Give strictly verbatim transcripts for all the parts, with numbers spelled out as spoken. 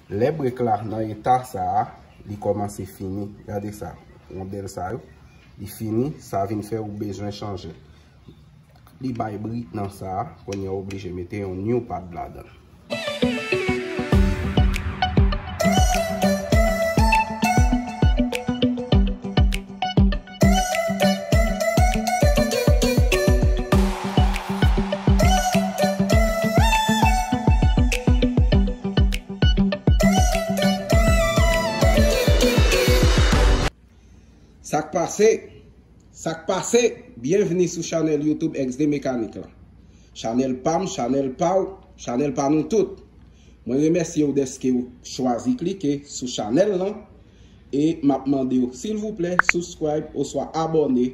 Lè brek la nan eta sa a, li kòmanse fini. Gade sa, wondèl sa yo, li fini, sa vin fè ou bezwen chanje. Li bay bri nan sa a, kounye a w oblije mete yon new pad ladan l. Sa k pase? Sa k pase? Byenvni sou chanèl YouTube X D Mekanik la. Chanèl pa m, chanèl pa w, chanèl pa nou tout. Mwen remèsye w dèske w chwazi klike sou chanèl lan e m ap mande w, silvouplè, subscribe oswa abòne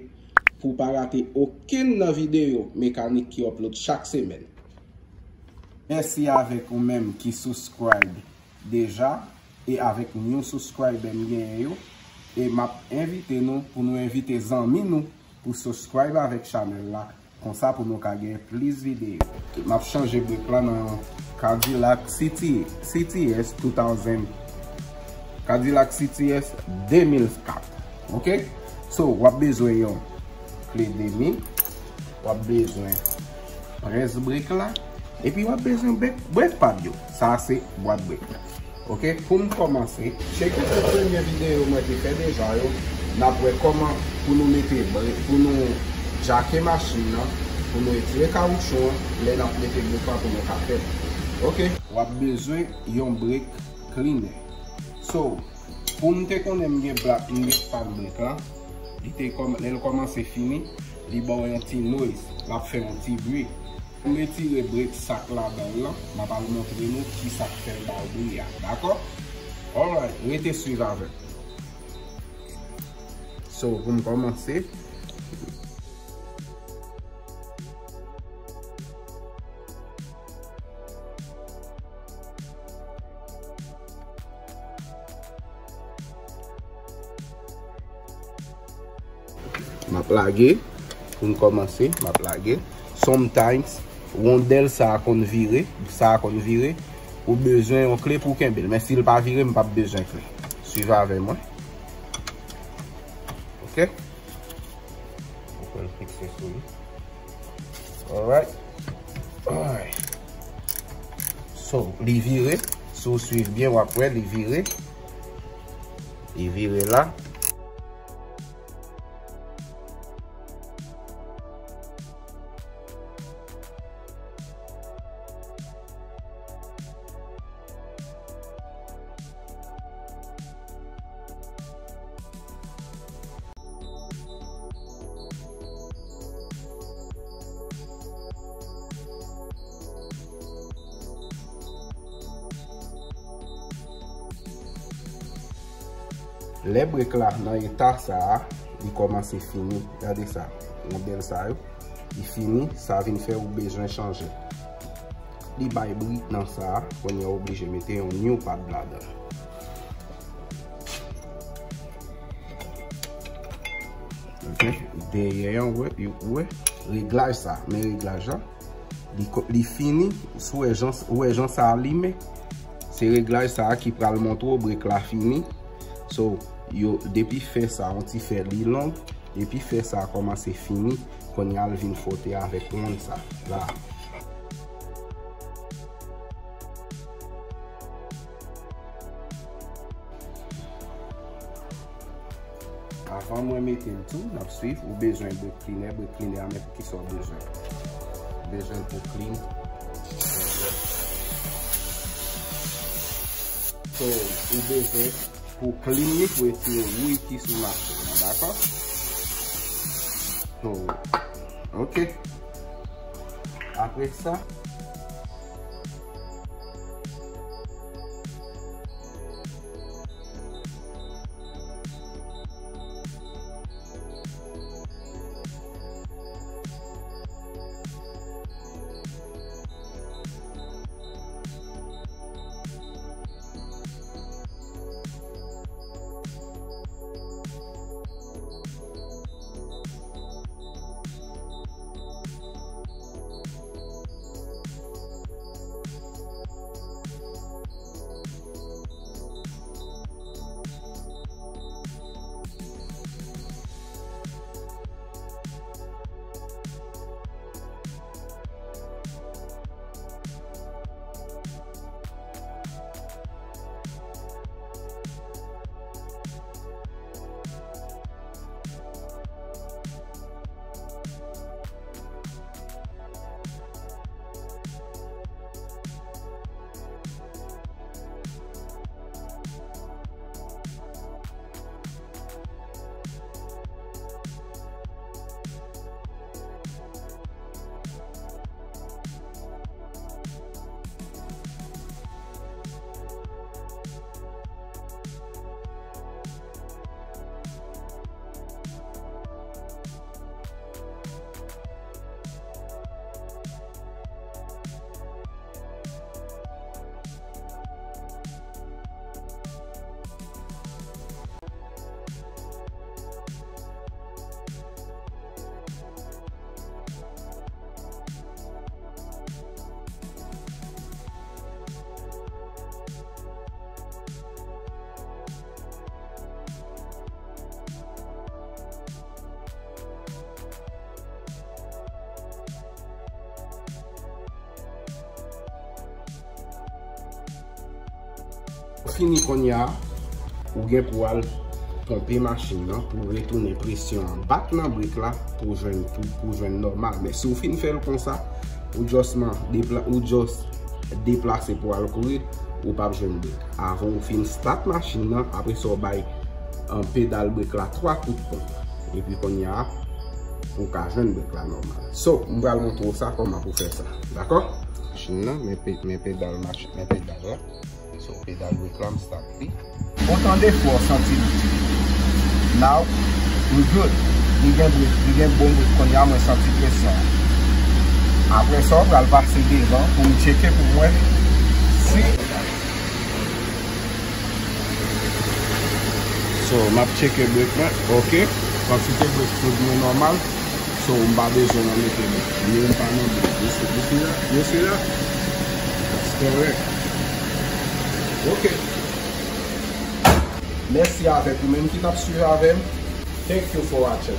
pou w pa rate okenn nan videyo mekanik ki upload chak semèn. Mèsi avèk ou menm ki subscribe deja e avèk new subscriber m genyen yo. E m ap envite nou pou nou envite zanmi nou pou subscribe avèk chanèl la. Konsa pou nou ka gen plis videyo. M ap chanje brek la nan Cadillac C T, C T S two thousand. Cadillac C T S de mil kat. Ok? So, w ap bezwen yon kle demi. W ap bezwen près brek la. Epi w ap bezwen brek, brek pad yo. Sa a se bwat brek la. Ok, pou m kòmanse, tcheke tout premye videyo mwen te fè deja yo. N ap wè kòman pou nou mete brek, pou nou djake machin nan, pou nou retire kawouchou an, lè n ap mete brek la pou nou ka fè l. Ok. W ap bezwen yon brek cleaner. So, pou m te konnen m gen bla-, m gen pad brek la, li te kòm-, lè l kòmanse fini, li ba w yon ti noise, l ap fè yon ti bri. Pou m retire brek sa k ladan l lan, m ap al montre nou kisa k fè l ba w bri a, dakò? Alright, rete swiv avè m. So, pou m kòmanse, M ap lage. Pou n kòmanse, m ap lage. Sometimes, wondèl sa a konn vire. Sa a konn vire. Ou bezwen yon kle pou w kenbe l. Men si l pa vire, m p ap bezwen kle. Swiv avè mwen. Ok? Ou pral fikse sou li. Alright. Alright. So, li vire. Si w swiv byen, w ap wè li vire. Li vire la. Lè brek la nan eta sa a, li kòmanse fini. Gade sa, wondèl sa yo, li fini, sa vin fè ou bezwen chanje. Li bay bri nan sa a, kounye a w oblije mete yon new pad ladan l. Ok, dèyè an, w wè, w wè, reglaj sa, men reglaj la. Li ko-, li fini, si w wè jan, w wè jan sa limen, se reglaj sa a ki pral montre w brek la fini. So, yo, depi fè sa, yon ti fè li long, depi fè sa kòmanse fini, kounye a l vin fwote avèk wonn sa la. Avan mwen mete l tou, n ap swiv. Ou bezwen brake cleaner, brake cleaner a, men poukisa w bezwen? Ou bezwen l pou clean. So, ou bezwen pou clean li, pou retire wouy ki sou machin nan, dakò? So, ok. Apre sa, Fini kounye a, ou gen pou al ponpe machin nan pou retounen presyon an bat nan brek la pou jwenn tou, pou jwenn nòmal. Men si w fin fè l konsa, ou just man, depla, ou just deplase pou al kouri, ou p ap jwenn brek. Avan ou fin start machin nan, apre sa w bay an pedal brek la twa kout ponp. Epi kounye a, ou ka jwenn brek la nòmal. So, m pral montre w sa kòman pou fè sa. Dakò? Machin nan, men pe, men pedal machin, men pedal la. So, pedal brek la, m start li. Otan de fwa w santi l. Now, we good. Li gen brek, li gen bon brek. Kounye a, mwen santi presyon an. Apre sa, w pral pase devan pou m tcheke pou m wè si. So, m ap tcheke brek mwen. Ok. Kantite brek food mwen nòmal. So, m pa bezwen nan mete brek. Ni m pa nan brek. You see, you see that? You see that? That's correct. Ok. Mèsi avèk ou menm ki t ap swiv avè m. Thank you for watching.